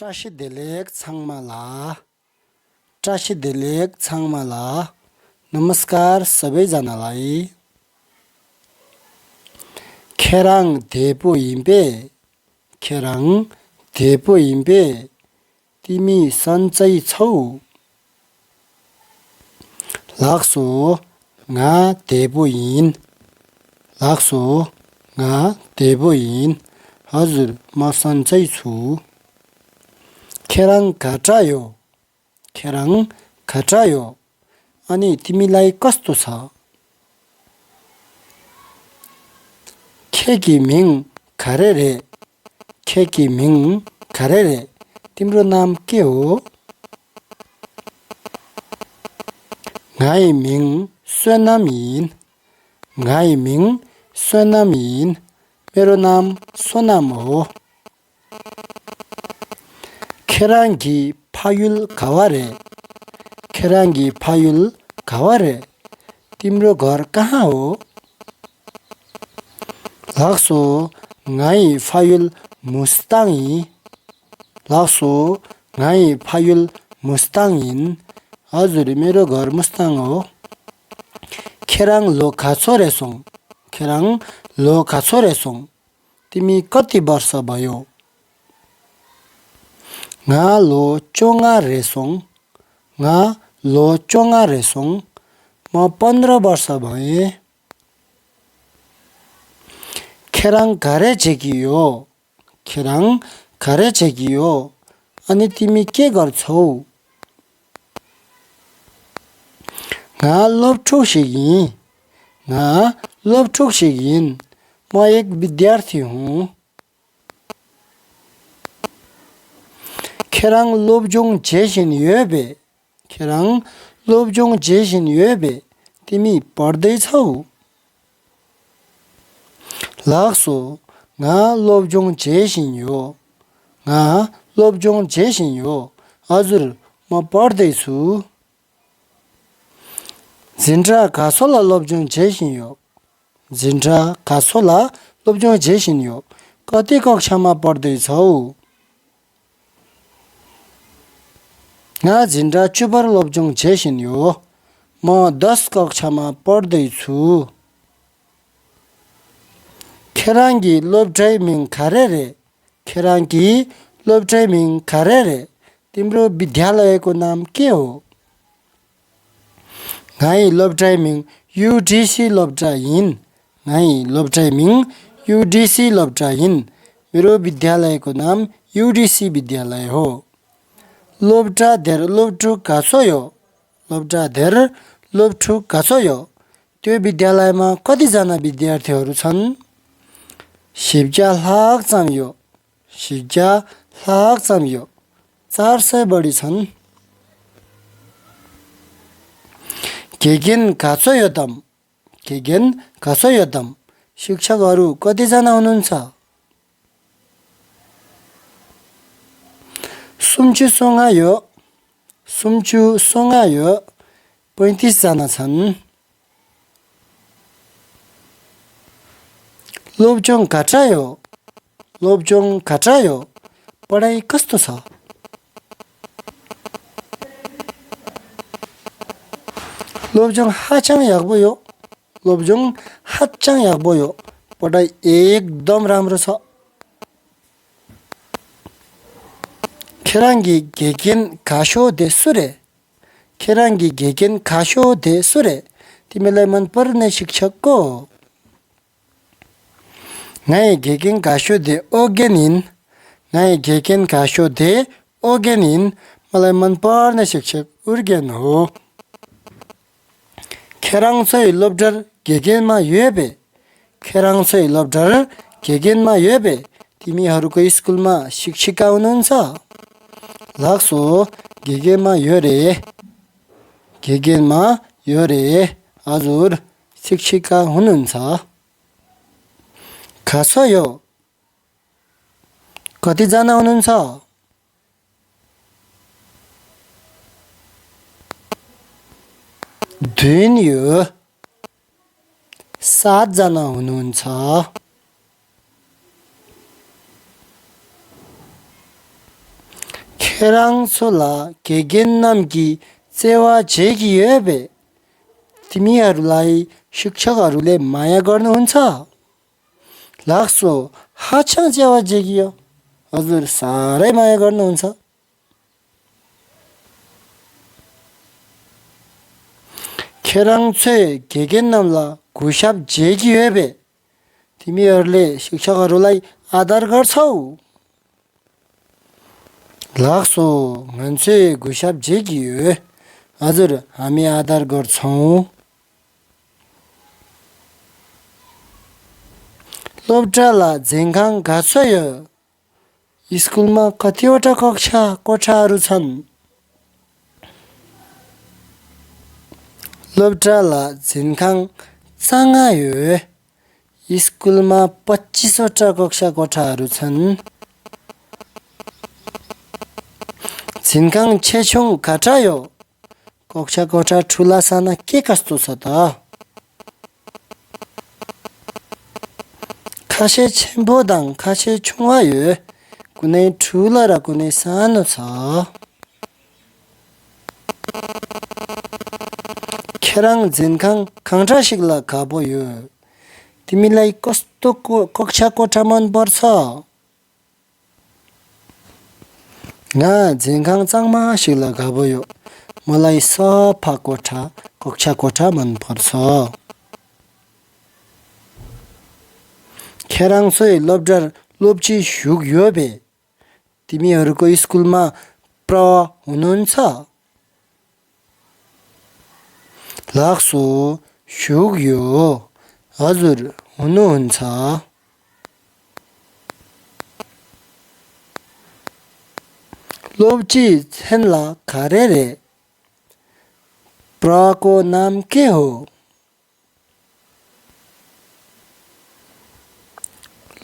Trashidelek Changmala नमस्कार सबैजनालाई खेराङ धेपो Impey तिमी सन्चै छौ लाग्सो ngā धेपो इन हजुर म सन्चै छु खेराङ घटायो अनि तिमीलाई कस्तो छ खेकिमिङ खरेरे तिम्रो नाम के हो Ngāimiङ Suenamiन मेरो नाम सोनाम हो खेराङ्गी फायुल खवारे तिम्रो घर कहाँ हो लाग्सो ngāi फायुल मुस्ताङिन हजुर मेरो घर मुस्ताङ हो खेराङ लो खाछोरेसोङ तिमी कति वर्ष भयो ngā लो चोङा रेसोङ म 15 वर्ष भएँ खेराङ घरे छेकियो अनि तिमी के गर्छौ ngā लोभठोक सिगिन म एक विद्यार्थी हुँ खेराङ लोभजोङ जेसिन युबे तिमी पढ्दै छौ लाग्सो ngā लोभजोङ जेसिन यो हजुर म पढ्दै छु जिन्ड्रा खासोला लोभजोङ जेसिन यो कति कक्षामा पढ्दै छौ ngā जिन्ड्रा चुबर लोभजोङ जेसिन यो म 10 कक्षामा पढ्दै छु खेराङ्गी लोभड्राइमिङ खारेरे तिम्रो विद्यालयको नाम के हो ngāi लोभड्राइमिङ UDC लोभड्राइन मेरो विद्यालयको नाम UDC विद्यालय हो लोभठुक काछोयो त्यो विद्यालयमा कतिजना विद्यार्थीहरू छन् शिवजा लाग्चाम्यो 400 बढी छन् केगेन काछोयोतम शिक्षकहरू कतिजना हुनुहुन्छ सुम्चु सोङायो 35 जना छन् लोभजोङ घटायो पढाइ कस्तो छ लोभजोङ हाचाङ याकबोयो पढाइ एकदम राम्रो छ खेराङ्गी गेगेन खासो दे सुरे तिमीलाई मन पर्ने शिक्षक को ngāi गेगेन खासो दे ओगेनिन मलाई मन पर्ने शिक्षक उर्गेन हो खेराङसै लोभडर गेगेनमा युबे तिमीहरूको स्कुलमा शिक्षिका हुनुहुन्छ लाग्सो गेगेनमा योरे हजुर शिक्षिका हुनुहुन्छ खासयो कतिजना हुनुहुन्छ दुइन्यो 7 जना हुनुहुन्छ खेराङसोला गेगेन्नामकी सेवा जेकी हेबे तिमीहरूलाई शिक्षकहरूले माया गर्नुहुन्छ लाग्छो हाछा सेवा जेकी हो हजुर साह्रै माया गर्नुहुन्छ खेराङछे गेगेन्नामला गुसाब जेकी हेबे तिमीहरूले शिक्षकहरूलाई आदर गर्छौ लाग्छो मान्छे गुसाब जेकी हो हजुर हामी आदर गर्छौँ लोब्जाला झेङखाङ घाँसय स्कुलमा कतिवटा कक्षा कोठाहरू छन् लोब्जाला झिनखाङ चाङायो स्कुलमा 25वटा कक्षा कोठाहरू छन् झिनखाङ छेछोङ घाटायो कक्षा कोठा ठुला साना के कस्तो छ त खासे छेम्बोदाङ खासे छुवायो कुनै ठुलो र कुनै सानो छ खेराङ झिनखाङ खाङ्टा सिक्ला खाबोयो तिमीलाई कस्तो कक्षा कोठा मन पर्छ ना झिनखाङ चाङमा सिक्ला खाबोयो मलाई सफा कोठा कक्षा कोठा मन पर्छ खेराङसोइ लब्डर लोप्ची सुग योबे तिमीहरूको स्कुलमा प्र हुनुहुन्छ लाग्छो सुग यो हजुर हुनुहुन्छ लोप्ची छेन्ला खारेरे प्रको नाम के हो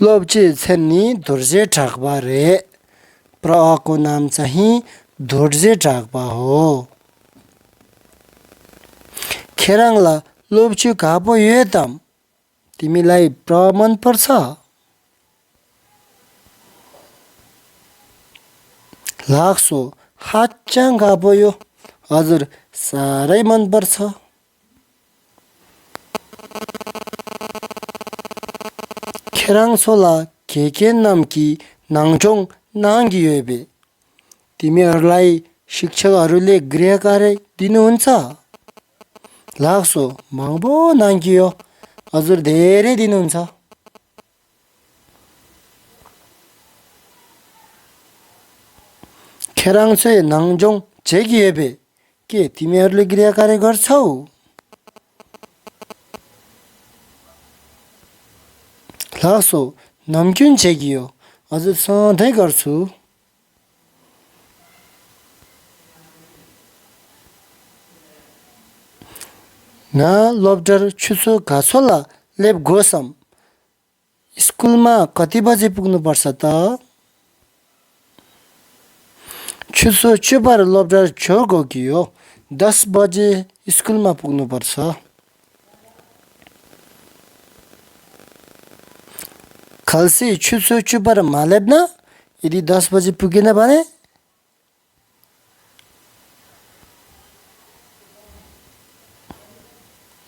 लोप्ची छेन्नी धुर्जे ढाकबा रे प्रको नाम चाहिँ धुर्जे ढाकबा हो खेराङला लोप्ची घापो येतम तिमीलाई प्र मन पर्छ लाग्छो हाच्चाङ घापो यो हजुर साह्रै मन पर्छ खेराङसोला केके नामकी नाङचोङ नाङ्गियोबे तिमीहरूलाई शिक्षकहरूले गृह कार्य दिनुहुन्छ लाग्छो महँगो नाङ्गियो हजुर धेरै दिनुहुन्छ खेराङसे नाङजोङ जेगिएबे के तिमीहरूले गृह कार्य गर्छौ लाग्छो नम्क्युन जेगियो हजुर सधैँ गर्छु ना लोब्डर छुसो घाँसोला लेप गोसम स्कुलमा कति बजे पुग्नुपर्छ त छुसो चुपर लोब्डर छोगो कियो 10 बजे स्कुलमा पुग्नुपर्छ खल्सी छुसो चुपर मालेब्न यदि 10 बजे पुगेन भने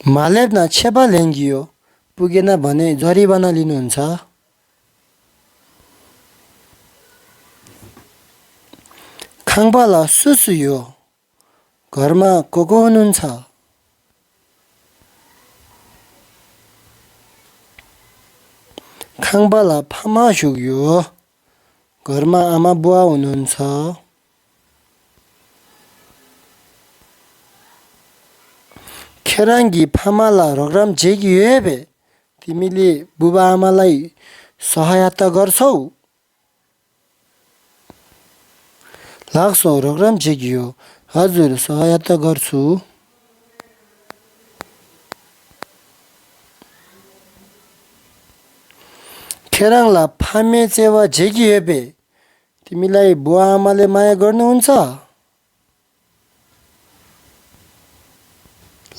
मालेब्न छेपा ल्याङ्गियो पुगेन भने जरिवाना लिनुहुन्छ खाङपाला सुसुयो घरमा को हुनुहुन्छ खाङपाला फामा सुग्यो घरमा आमा बुवा हुनुहुन्छ खेराङ्गी फामाला रोग्राम जेगी हेबे तिमीले बुबा आमालाई सहायता गर्छौ लाग्छौ रोग्राम जेगियो हजुर सहायता गर्छु खेराङला फामे चेवा जेगी हेबे तिमीलाई बुवा आमाले माया गर्नुहुन्छ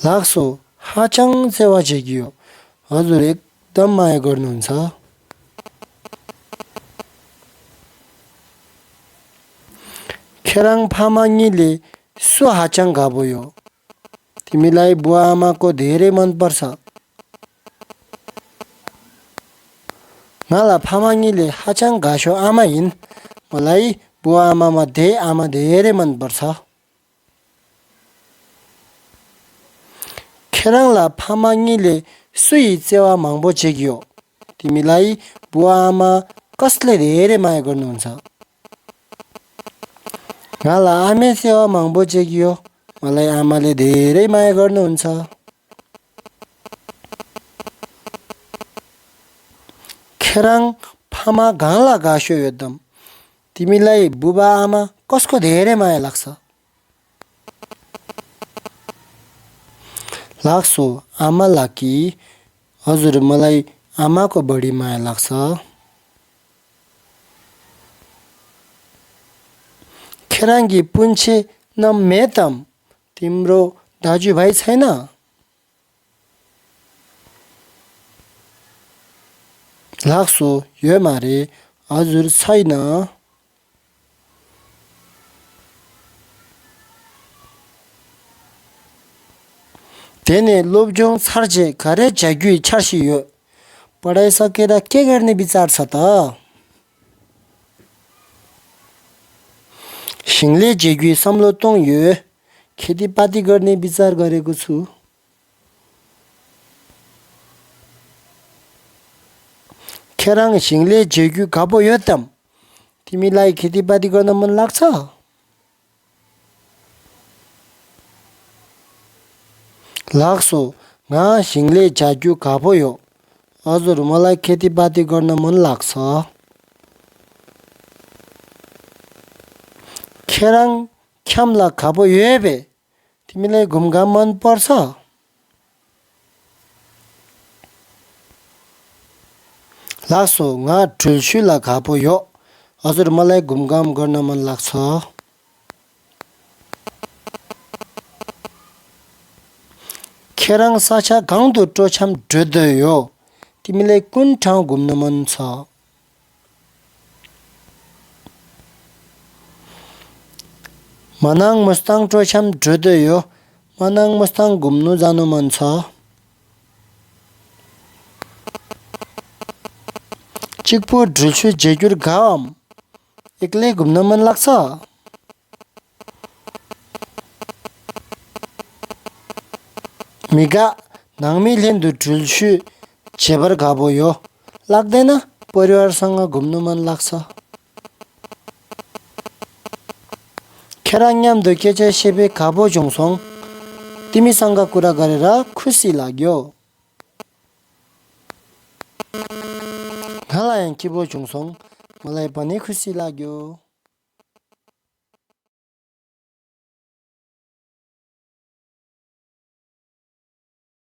लाग्छौ हाचाङ सेवा जेगियो हजुर एकदम माया गर्नुहुन्छ खेराङ फामाङीले सो हाचाङ गाभयो तिमीलाई बुवा आमाको धेरै मन पर्छ नाला फामाङीले हाचाङ घाँसो आमा हिन् मलाई बुवा आमा मध्ये आमा धेरै मन पर्छ खेराङला फामाङीले सुई चेवा माग्बो चेग्यो तिमीलाई बुवा आमा कसले धेरै माया गर्नुहुन्छ नाला आमे सेवा माग्बो चेग्यो मलाई आमाले धेरै माया गर्नुहुन्छ खेराङ फामा घाँला घाँस्यो एकदम तिमीलाई बुबा आमा कसको धेरै माया लाग्छ लाग्छो आमा लाकी हजुर मलाई आमाको बढी माया लाग्छ खेराङ्गी पुन्छे न मेतम तिम्रो दाजुभाइ छैन लाग्छो यो मारे हजुर छैन तेने लोभजोङ छर्जे घरे झ्याग्युई छर्सियो पढाइसकेर के गर्ने विचार छ त सिङले झ्याग्युई सम्लोतोङ यो खेतीपाती गर्ने विचार गरेको छु खेराङ सिङले झ्याग्यु गाबो यो तम तिमीलाई खेतीपाती गर्न मन लाग्छ लाग्छो घा सिङले झ्याग्यु गाबो यो हजुर मलाई खेतीपाती गर्न मन लाग्छ खेराङ ख्यामला खाबो योबे तिमीलाई घुमघाम मन पर्छ लाग्छो घा ठुल्सुला खाबो यो हजुर मलाई घुमघाम गर्न मन लाग्छ खेराङ साछा गाउँदो टोछाम ढोदयो तिमीलाई कुन ठाउँ घुम्न मन छ मनाङ मुस्ताङ टोछाम ढोदयो मनाङ मुस्ताङ घुम्नु जानु मन छ चिकपु ढुल्सु झेग्युर गाम एक्लै घुम्न मन लाग्छ मिगा नाङमी लेन्दु ढुल्सु छेबर गाबो यो लाग्दैन परिवारसँग घुम्नु मन लाग्छ खेराङयाम दोकेचे सेबे गाबो जोङसोङ तिमीसँग कुरा गरेर खुसी लाग्यो घालायाङ किबो जोङसोङ मलाई पनि खुसी लाग्यो